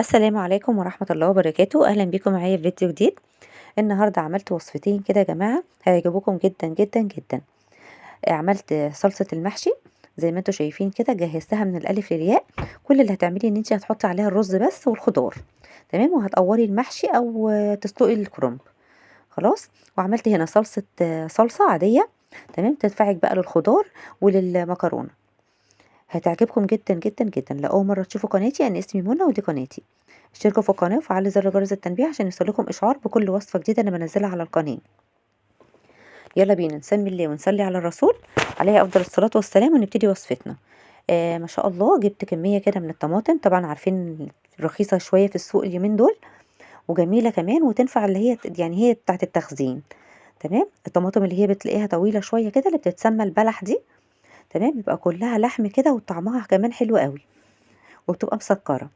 السلام عليكم ورحمة الله وبركاته. أهلا بيكم معايا في فيديو جديد. النهاردة عملت وصفتين كده يا جماعة هيعجبوكم جدا جدا جدا. عملت صلصة المحشي زي ما انتم شايفين كده، جهزتها من الألف للياء. كل اللي هتعمليه ان انت هتحطي عليها الرز بس والخضار، تمام، وهتقوري المحشي او تسلقي الكرنب. خلاص. وعملت هنا صلصة عادية، تمام، تنفعك بقى للخضار وللمكرونة. هتعجبكم جدا جدا جدا. لأول مرة تشوفوا قناتي، أنا اسمي منى ودي قناتي. اشتركوا في القناة وفعلوا زر جرس التنبيه عشان يوصلكم إشعار بكل وصفة جديدة أنا بنزلها على القناة. يلا بينا نسمي الله ونصلي على الرسول عليه أفضل الصلاة والسلام ونبتدي وصفتنا. ما شاء الله جبت كمية كده من الطماطم، طبعا عارفين رخيصة شوية في السوق اليومين دول، وجميلة كمان وتنفع اللي هي يعني هي بتاعت التخزين، تمام. الطماطم اللي هي بتلاقيها طويلة شوية كده اللي بتتسمى البلح دي، تمام، بيبقى كلها لحم كده وطعمها كمان حلو قوي وبتبقى مسكرة.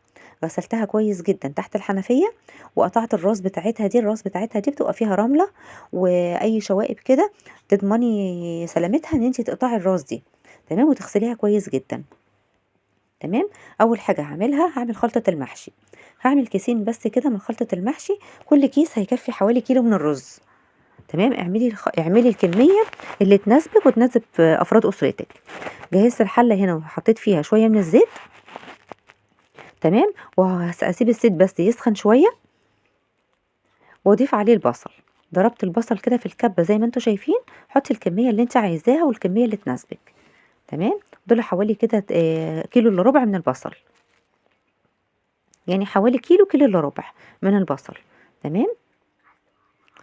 غسلتها كويس جدا تحت الحنفية وقطعت الراس بتاعتها دي. الراس بتاعتها دي بتبقى فيها رملة واي شوائب كده، تضمني سلامتها ان انت تقطعي الراس دي، تمام، وتغسليها كويس جدا، تمام. اول حاجة هعملها هعمل خلطة المحشي. هعمل كيسين بس كده من خلطة المحشي، كل كيس هيكفي حوالي كيلو من الرز، تمام. اعملي الكمية اللي تناسبك وتناسب افراد اسرتك. جهزت الحلة هنا وحطيت فيها شوية من الزيت، تمام، وهسيب الزيت بس يسخن شوية واضيف عليه البصل. ضربت البصل كده في الكبة زي ما انتم شايفين. حطي الكمية اللي انت عايزاها والكمية اللي تناسبك، تمام. دول حوالي كده كيلو الا ربع من البصل، يعني حوالي كيلو، كيلو الا ربع من البصل، تمام.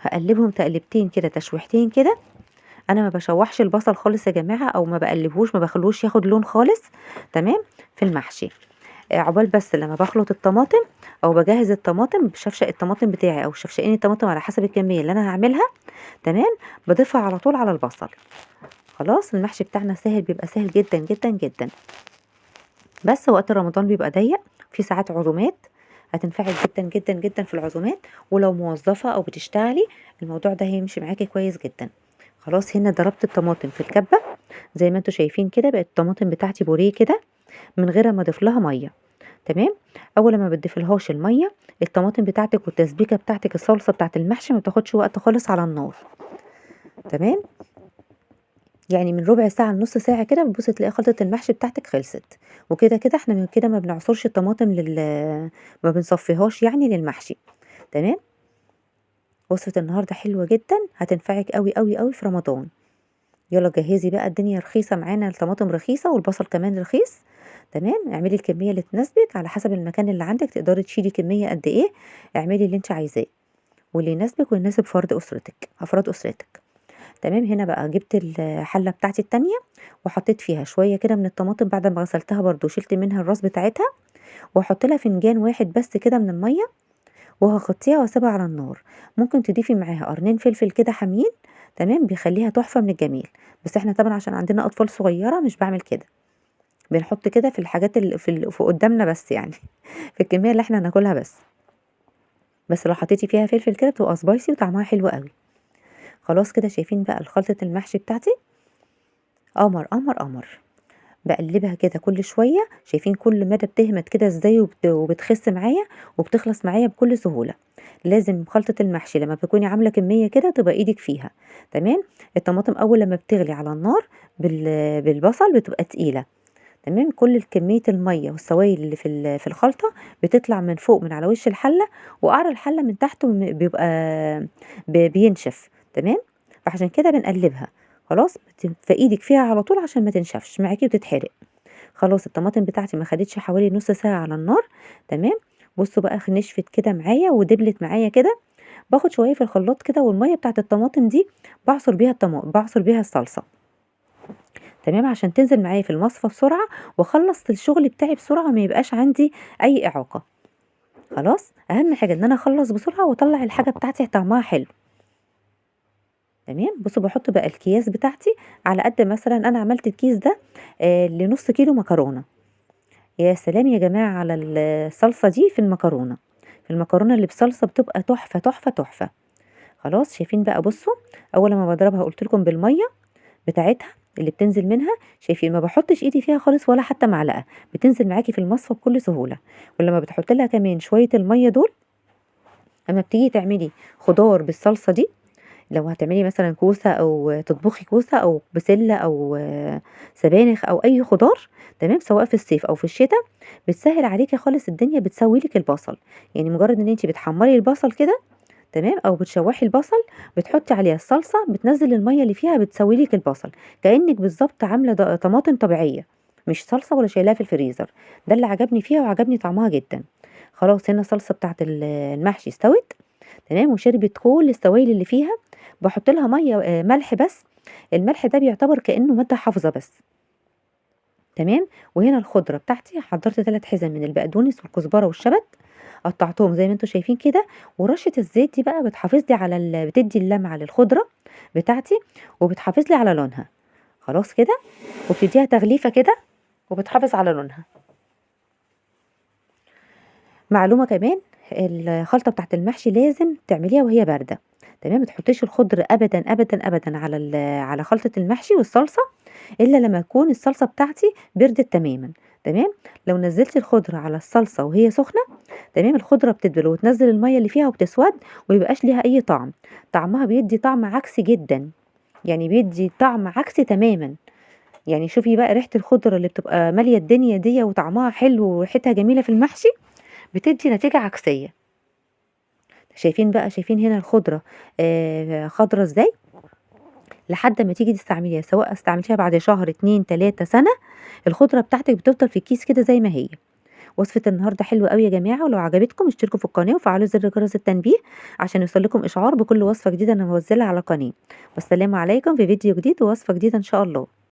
هقلبهم تقلبتين كده، تشويحتين كده. انا ما بشوحش البصل خالص يا جماعة، او ما بقلبهوش، ما بخلوش ياخد لون خالص، تمام، في المحشي. عقبال بس لما بخلط الطماطم او بجهز الطماطم، بشفشق الطماطم بتاعي او شفشقين الطماطم على حسب الكمية اللي انا هعملها، تمام، بضيفها على طول على البصل. خلاص المحشي بتاعنا سهل، بيبقى سهل جدا جدا جدا. بس وقت رمضان بيبقى ضيق، في ساعات عزومات، هتنفعك جدا جدا جدا في العزومات، ولو موظفة او بتشتغلي الموضوع ده هيمشي معاكي كويس جدا. خلاص هنا ضربت الطماطم في الكبة زي ما انتم شايفين كده، بقت الطماطم بتاعتي بوريه كده من غير ما اضيف لها مية، تمام. اول ما بتضيفلهاش المية الطماطم بتاعتك والتسبيكه بتاعتك الصلصه بتاعت المحشي ما بتاخدش وقت خالص على النار، تمام. يعني من ربع ساعة لنص ساعة كده بتبصي تلاقي خلطه المحشي بتاعتك خلصت. وكده كده احنا من كده ما بنعصرش الطماطم ما بنصفيهاش يعني للمحشي، تمام. وصفه النهارده حلوة جدا، هتنفعك قوي قوي قوي في رمضان. يلا جهزي بقى، الدنيا رخيصة معانا، الطماطم رخيصة والبصل كمان رخيص، تمام. اعملي الكمية اللي تناسبك على حسب المكان اللي عندك، تقدري تشيلي كمية قد ايه، اعملي اللي انت عايزاه واللي يناسبك ويناسب فرد اسرتك، افراد اسرتك، تمام. هنا بقى جبت الحلة بتاعتي التانية وحطيت فيها شوية كده من الطماطم بعد ما غسلتها برضو، شلت منها الراس بتاعتها، واحط لها فنجان واحد بس كده من المية، وهغطيها واسيبها على النار. ممكن تضيفي معاها قرنين فلفل كده حاميين، تمام، بيخليها تحفة من الجميل. بس احنا طبعا عشان عندنا اطفال صغيرة مش بعمل كده، بنحط كده في الحاجات اللي في قدامنا بس، يعني في الكمية اللي احنا هناكلها بس. بس لو حطيتي فيها فلفل كده بتبقى سبايسي وطعمها حلو قوي. خلاص كده شايفين بقى الخلطة المحشي بتاعتي قمر قمر قمر. بقلبها كده كل شوية، شايفين كل مدى بتهمت كده ازاي وبتخس معايا وبتخلص معايا بكل سهولة. لازم خلطة المحشي لما بتكوني عاملة كمية كده تبقى ايدك فيها، تمام. الطماطم اول لما بتغلي على النار بالبصل بتبقى تقيلة، تمام. كل كمية المية والسوائل اللي في الخلطة بتطلع من فوق من على وش الحلة، وقعر الحلة من تحت بيبقى بينشف، تمام. فعشان كده بنقلبها. خلاص فايدك فيها على طول عشان ما تنشفش معاكي وتتحرق. خلاص الطماطم بتاعتي ما خدتش حوالي نص ساعة على النار، تمام. بصوا بقى نشفت كده معايا ودبلت معايا كده. باخد شوية في الخلاط كده، والمية بتاعت الطماطم دي بعصر بيها الطماطم، بعصر بيها الصلصة، تمام، عشان تنزل معايا في المصفى بسرعة واخلص الشغل بتاعي بسرعة وما يبقاش عندي اي اعاقة. خلاص اهم حاجة ان انا اخلص بسرعة واطلع الحاجة بتاعتي طعمها حلو، تمام. بصوا بحط بقى الكياس بتاعتي على قد، مثلا انا عملت الكيس ده، لنص كيلو مكرونة. يا سلام يا جماعة على الصلصة دي في المكرونة، في المكرونة اللي بصلصة بتبقى تحفة تحفة تحفة. خلاص شايفين بقى، بصوا اول ما بضربها قلت لكم بالمية بتاعتها، اللي بتنزل منها، شايفين ما باحطش إيدي فيها خالص ولا حتى معلقة، بتنزل معاكِ في المصفى بكل سهولة. ولما بتحطي لها كمان شوية المَيّة دول، أمّا بتيجي تعملي خضار بالصلصة دي، لو هتعملي مثلًا كوسة أو تطبخي كوسة أو بسلة أو سبانخ أو أي خضار، تمام، سواء في الصيف أو في الشتا، بتسهّل عليكِ خالص الدنيا، بتسوي لِك البصل. يعني مجرد إن أنتِ بتحمّري البصل كده، تمام، أو بتشوّحي البصل، بتحطي عليها الصلصة، بتنزّل المَيّة اللي فيها، بتسوي لِك البصل، كأنِك بالضبط عاملة طماطم طبيعية، مش صلصة ولا شايلاها في الفريزر. ده اللي عجبني فيها وعجبني طعمها جدًا. خلاص هنا الصلصة بتاعة المحشي استوت، تمام، وشربت كل السوائل اللي فيها. باحط لها مَيّة ملح بس، الملح ده بيعتبر كأنه مادة حافظة بس، تمام. وهنا الخضرة بتاعتي، حضرت 3 حزم من البقدونس والكزبرة والشبت، قطعتهم زي ما انتم شايفين كده. ورشة الزيت دي بقى بتحافظ لي على بتدي اللمعة للخضرة بتاعتي، وبتحافظ لي على لونها. خلاص كده، وبتديها تغليفة كده، وبتحافظ على لونها. معلومة كمان، الخلطة بتاعت المحشي لازم تعمليها وهي باردة، تمام. ما تحطيش الخضر أبدا أبدا أبدا على خلطة المحشي والصلصة، إلا لما تكون الصلصة بتاعتي بردت تماما، تمام. لو نزلتي الخضرة على الصلصة وهي سخنة، تمام، الخضرة بتدبل وتنزل المية اللي فيها وبتسود، وميبقاش ليها أي طعم. طعمها بيدي طعم عكسي جدا، يعني بيدي طعم عكسي تماما. شوفي بقى ريحة الخضرة اللي بتبقى مالية الدنيا دي وطعمها حلو وريحتها جميلة في المحشي، بتدي نتيجة عكسية. شايفين بقى، شايفين هنا الخضرة، خضرة ازاي؟ لحد ما تيجي تستعمليها، سواء استعملتيها بعد شهر، 2، 3، سنة، الخضرة بتاعتك بتفضل في الكيس كده زي ما هي. وصفة النهاردة حلوة قوي يا جماعة، ولو عجبتكم اشتركوا في القناة وفعلوا زر جرس التنبيه عشان يوصل لكم إشعار بكل وصفة جديدة أنا بنزلها على القناة. والسلام عليكم في فيديو جديد ووصفة جديدة إن شاء الله.